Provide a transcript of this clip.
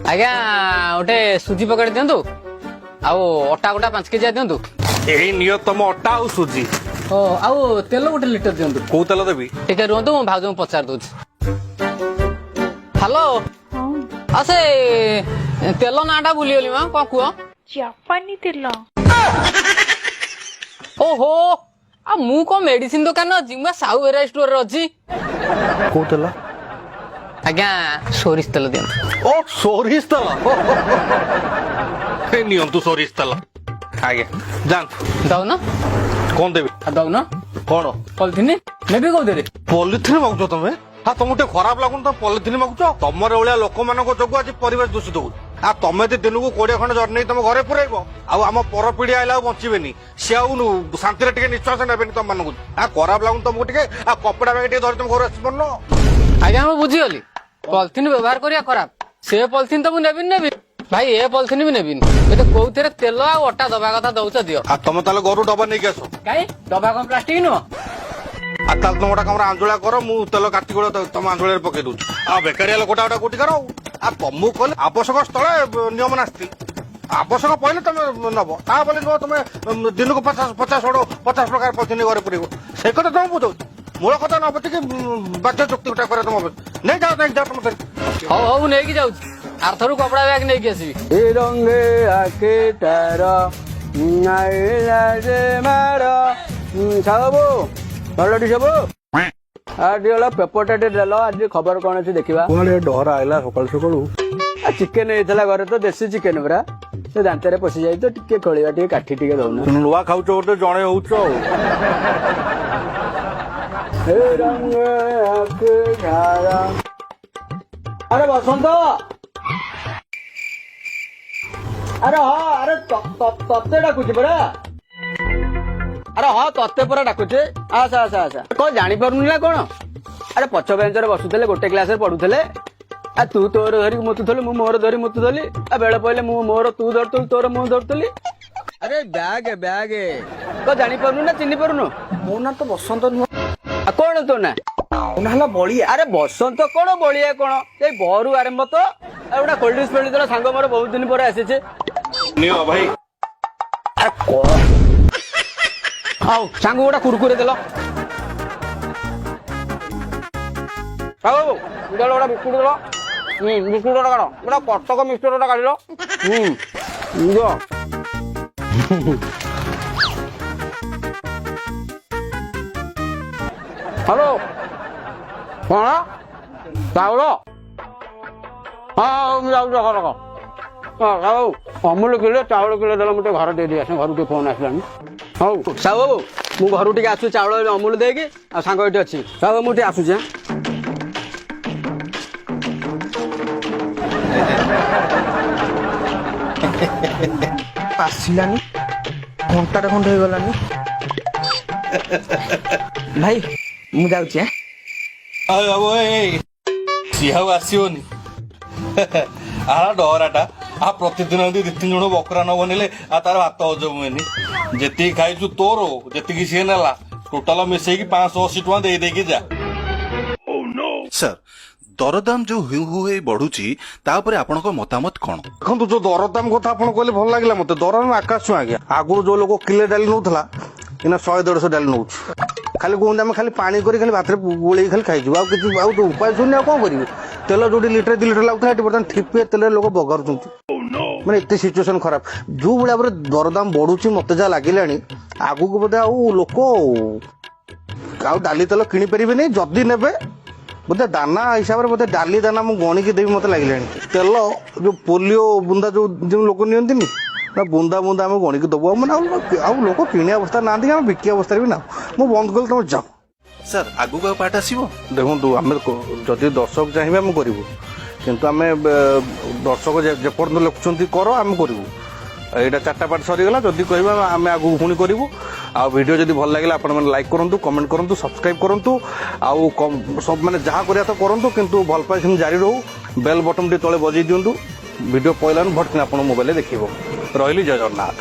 ଆଜ୍ଞା, ଗୋଟେ ସୁଜି ପକେଟ ଦିଅନ୍ତୁ ଆଉ ଅଟା ଗୋଟା 5 କେଜିଆ ଦିଅନ୍ତୁ। ଏଇ ନିଅ ତମ ଅଟା ଆଉ ସୁଜି। ଓ, ଆଉ ତେଲ 1 ଲିଟର ଦିଅନ୍ତୁ। କୋଉ ତେଲ ଦେବି? ଟିକେ ରୁହନ୍ତୁ, ମୁଁ ଭାଉଜଙ୍କୁ ପଚାରି ଦଉଛି। ହ୍ୟାଲୋ। ଆଉ ସେ ତେଲ ନାଁଟା ଭୁଲିଗଲି ମା, କଣ କୁହ? ଜାପାନୀ ତେଲ। ଓହୋ, ଆଉ ମୁଁ କଣ ମେଡିସିନ ଦୋକାନ ଅଛି? ମୁଁ ସାଉ ଭେରାଇଟି ଷ୍ଟୋରରେ ଅଛି। କୋଉ ତେଲ? ଆଜ୍ଞା, ସୋରିଷ ତେଲ ଦିଅନ୍ତୁ। ଓ, ସୋରିଷ ତେଲ। ଏ ନିଅନ୍ତୁ ସୋରିଷ ତେଲ। ଆଜ୍ଞା, ଯାଆନ୍ତୁ। ଦଉନ। କଣ ଦେବି? ଆଉ ଦଉନ। କଣ? ପଲିଥିନ ନେବି କୋଉଥିରେ? ପଲିଥିନ ମାଗୁଛ ତମେ? ହଁ, ତମକୁ ଟିକେ ଖରାପ ଲାଗୁନି? ତମେ ପଲିଥିନ ମାଗୁଛ? ତମର ଭଳିଆ ଲୋକମାନଙ୍କ ଯୋଗୁ ଆଜି ପରିବେଶ ଦୂଷିତ ହଉଛି। ଆଉ ତମେ ଯଦି ଦିନକୁ 20 ଖଣ୍ଡ ଜରି ନେଇ ତମ ଘରେ ପୁରେଇବ, ଆଉ ଆମ ପରପିଢି ଆଇଲେ ଆଉ ବଞ୍ଚିବେନି। ସେ ଆଉ ଶାନ୍ତିରେ ଟିକେ ନିଶ୍ୱାସ ନେବେନି ତମ ମାନଙ୍କୁ। ଆଉ ଖରାପ ଲାଗୁନି ତମକୁ ଟିକେ? ଆଉ କପଡା ବ୍ୟାଗ ଟିକେ ଧରି ତମ ଘରୁ ଆସିପାରୁନ? ଆଜ୍ଞା, ମୁଁ ବୁଝିଗଲି, ପଲିଥିନ ବ୍ୟବହାର କରିବା ଖରାପ। ସେ ପଲିଥିନ ତ ମୁଁ ନେବିନି ନେବି ଭାଇ, ଏ ପଲିଥିନ ବି ନେବିନି। ଏତେ କୋଉଥିରେ ତେଲ ଆଉ ଅଟା ଦବା କଥା ଦଉଛ ଦିଅ। ଆଉ ତମେ ତାହେଲେ ଘରୁ ଡବା ନେଇକି ଆସ। କାଇଁ, ଡବା କଣ ପ୍ଲାଷ୍ଟିକ ନୁହଁ? ଆଉ ତାହେଲେ ତମ ଗୋଟେ କାମରେ ଆଞ୍ଜୁଳା କର, ମୁଁ ତେଲ କାଟି ଗୁଡା ତମ ଆଞ୍ଜୁଳାରେ ପକେଇ ଦଉଛି। ଆଉ ବେକାରିଆ ଲୋକଟା ଗୋଟା କୋଉଠି କର। ଆଉ ତମକୁ କହିଲେ ଆବଶ୍ୟକ ସ୍ଥଳେ ନିୟମ ନାସ୍ତି। ଆବଶ୍ୟକ ପଇଲେ ତମେ ନବ, ତା ବୋଲି ନୁହଁ ତମେ ଦିନକୁ 50 50 ଅଡ 50 ପ୍ରକାର ପଲିଥିନ ଘରେ ପୁରେଇବ। ସେ କଥା ତମକୁ ବୁଝଉଛି। ମୂଳ କଥା ନ ବୁଝିକି ବାଧ୍ୟ ଯୁକ୍ତି ଗୋଟା କରିବା ତମ ନେଇ ଯାଅ, ନେଇକି ଯାଅ ତମ। ହଉ ହଉ, ମୁଁ ନେଇକି ଯାଉଛି। ଆରଥରୁ କପଡା ବ୍ୟାଗ ନେଇକି ଆସିବି। ରଙ୍ଗେ ଆଖି ତାର ମାର। ସାହୁ, ଭଲଟି ସବୁ। ଆଉ ଟିକେ ହେଲା ପେପରଟା ଟିକେ ଦେଲ, ଆଜି ଖବର କଣ ଅଛି ଦେଖିବା। କୁଆଡେ ଡହରା ଆଇଲା ସକାଳୁ ସକାଳୁ? ଆଉ ଚିକେନ ହେଇଥିଲା ଘରେ ତ, ଦେଶୀ ଚିକେନ ପୁରା, ସେ ଦାନ୍ତରେ ପଶି ଯାଇ ତ ଟିକେ ଖୋଳିବା, ଟିକେ କାଠି ଟିକେ ଦଉନ। ନୂଆ ଖାଉଛ ଗୋଟେ, ଜଣେ ହଉଛ ଆଉ। ଏ ରଙ୍ଗେ ଆଖି ତାର। ଆରେ ବସନ୍ତ, ଆରେ ହଁ, ଆରେ ତତେ ଡାକୁଛି ପରା। ଆରେ ହଁ, ତତେ ପରା ଡାକୁଛି, ଆସ ଆସ ଆସ। କଣ ଜାଣିପାରୁନି ନା କଣ? ଆରେ ପଛ ବେଞ୍ଚରେ ବସୁଥିଲେ, ଗୋଟେ କ୍ଲାସରେ ପଢୁଥିଲେ। ଆଉ ତୁ ତୋର ଧରିକି ମୁତୁଥିଲୁ, ମୁଁ ମୋର ଧରି ମୁତୁଥିଲି। ଆଉ ବେଳ ପଇଲେ ମୁଁ ମୋର ତୁ ଧରୁଥିଲୁ, ତୋର ମୁଁ ଧରୁଥିଲି। ଆରେ ବ୍ୟାଗ ବ୍ୟାଗ, କଣ ଜାଣିପାରୁନୁ ନା ଚିହ୍ନି ପାରୁନୁ? ମୋ ନାଁ ତ ବସନ୍ତ ନୁହଁ। ଆଉ କଣ ତୋ ନା? ମୋ ନାଁ ହେଲା ବଳିଆ। ଆରେ ବସନ୍ତ କଣ ବଳିଆ କଣ, ସେଇ ବରୁ ଆରମ୍ଭ ତ। ଆଉ ଗୋଟେ କୋଲ୍ଡ ଡ୍ରିଙ୍କସ ପେଳି ସାଙ୍ଗ ମୋର ବହୁତ ଦିନ ପରେ ଆସିଛି। ନିଅ ଭାଇ। ଆରେ କଣ? ହଉ ସାଙ୍ଗ, ଗୋଟେ କୁରକୁରେ ଦେଲ। ହଉ ଦେଲ, ଗୋଟେ ବିସ୍କୁଟ ଦେଲ। ହୁଁ, ବିସ୍କୁଟ ଗୋଟେ କାଢ, ଗୋଟେ କଟକ ମିକ୍ସଚର ଗୋଟେ କାଢିଲ। ହୁଁ, ଦିଅ। ହ୍ୟାଲୋ, କଣ ଚାଉଳ? ହଁ ହଉ, ମୁଁ ଯାଉଛି। ରଖ ରଖ। ହଁ ହଉ, ଅମୁଲ କିଲୋ, ଚାଉଳ କିଲୋ ଦେଲ, ମୁଁ ଟିକେ ଘରେ ଦେଇଦେଇ ଆସେ, ଘରୁ ଟିକେ ଫୋନ ଆସିଲାଣି। ହଉ ସାହୁ ବାବୁ, ମୁଁ ଘରୁ ଟିକେ ଆସୁଛି ଚାଉଳ ଅମୁଲ ଦେଇକି। ଆଉ ସାଙ୍ଗ ଏଠି ଅଛି। ସାହୁ ବାବୁ, ମୁଁ ଟିକେ ଆସୁଛି ଆଁ। ଆସିଲାନି, ଘଣ୍ଟାଟେ ଖଣ୍ଡେ ହେଇଗଲାନି। ଭାଇ, ମୁଁ ଯାଉଛି ଆଁ। ଆଉ ଏଇ ସିଏ ଆଉ ଆସିବନି। ଆ ଡରାଟା ଆ ପ୍ରତିଦିନ ଏମିତି ଦି ତିନି ଜଣ ବକରା ନ ବନେଇଲେ ଆଉ ତାର ଭାତ ହଜମ ହୁଏନି। ଯେତିକି ଖାଇଛୁ ତୋର, ଯେତିକି ସିଏ ନେଲା, ଟୋଟାଲ ମିଶେଇକି 580 ଟଙ୍କା ଦେଇ ଦେଇକି ଯା। ସାର୍, ଦରଦାମ ଯୋଉ ହୁ ହୁ ହେଇ ବଢୁଛି, ତା ଉପରେ ଆପଣଙ୍କ ମତାମତ କଣ? ଦେଖନ୍ତୁ, ଯୋଉ ଦରଦାମ କଥା ଆପଣ କହିଲେ ଭଲ ଲାଗିଲା ମତେ। ଦରଦାମ ଆକାଶ ଛୁଆଁ ଆଜ୍ଞା। ଆଗରୁ ଯୋଉ ଲୋକ କିଲେ ଡାଲି ନଉଥିଲା, ଏଇନା 100-150 ଡାଲି ନଉଛି। ଖାଲି କୁହନ୍ତି ଆମେ ଖାଲି ପାଣି କରି ଖାଲି ଭାତରେ ଗୋଳେଇକି ଖାଲି ଖାଇଯିବୁ, ଆଉ କିଛି ଆଉ ତ ଉପାୟ ଶୁନି, ଆଉ କଣ କରିବେ? ତେଲ ଯୋଉଠି ଲିଟର 2 ଲିଟର ଲାଗୁଥିଲା, ସେଠି ବର୍ତ୍ତମାନ ଠିପିଏ ତେଲରେ ଲୋକ ବଘାରୁଛନ୍ତି। ମାନେ ଏତେ ସିଚୁଏସନ ଖରାପ। ଯୋଉ ଭଳି ଭାବରେ ଦରଦାମ ବଢୁଛି, ମତେ ଯାହା ଲାଗିଲାଣି ଆଗକୁ ବୋଧେ ଆଉ ଲୋକ ଆଉ ଡାଲି ତେଲ କିଣି ପାରିବେନି। ଯଦି ନେବେ ବୋଧେ ଦାନା ହିସାବରେ, ବୋଧେ ଡାଲି ଦାନା ମୁଁ ଗଣିକି ଦେବି ମତେ ଲାଗିଲାଣି। ତେଲ ଯୋଉ ପୋଲିଓ ବୁନ୍ଦା ଯୋଉ ଯେଉଁ ଲୋକ ନିଅନ୍ତିନି ନା, ବୁନ୍ଦା ବୁନ୍ଦା ଆମେ ଗଣିକି ଦବୁ। ଆଉ ମାନେ ଆଉ ଲୋକ କିଣିବା ଅବସ୍ଥା ନାହାନ୍ତି କି ଆମେ ବିକିବା ଅବସ୍ଥାରେ ବି ନାହୁଁ। ମୁଁ ବନ୍ଦ କଲି, ତମେ ଯାଅ। ସାର୍, ଆଗକୁ ଆଉ ପାର୍ଟ ଆସିବ? ଦେଖନ୍ତୁ, ଆମେ ଯଦି ଦର୍ଶକ ଚାହିଁବେ ଆମେ କରିବୁ, କିନ୍ତୁ ଆମେ ଦର୍ଶକ ଯେପର୍ଯ୍ୟନ୍ତ ଲେଖୁଛନ୍ତି କର, ଆମେ କରିବୁ। ଏଇଟା ଚାରିଟା ପାର୍ଟ ସରିଗଲା। ଯଦି କହିବା ଆମେ ଆଗକୁ ପୁଣି କରିବୁ। ଆଉ ଭିଡ଼ିଓ ଯଦି ଭଲ ଲାଗିଲା, ଆପଣମାନେ ଲାଇକ୍ କରନ୍ତୁ, କମେଣ୍ଟ କରନ୍ତୁ, ସବସ୍କ୍ରାଇବ୍ କରନ୍ତୁ, ଆଉ ସବୁ ମାନେ ଯାହା କରିବା ତ କରନ୍ତୁ, କିନ୍ତୁ ଭଲ ପାଇ ସେମିତି ଜାରି ରହୁ। ବେଲ୍ ବଟନ୍ ଟିକେ ତଳେ ବଜେଇ ଦିଅନ୍ତୁ, ଭିଡ଼ିଓ ପଇଲାନି ଭଟକିନା ଆପଣ ମୋବାଇଲରେ ଦେଖିବ। ରହିଲି, ଜୟ ଜଗନ୍ନାଥ।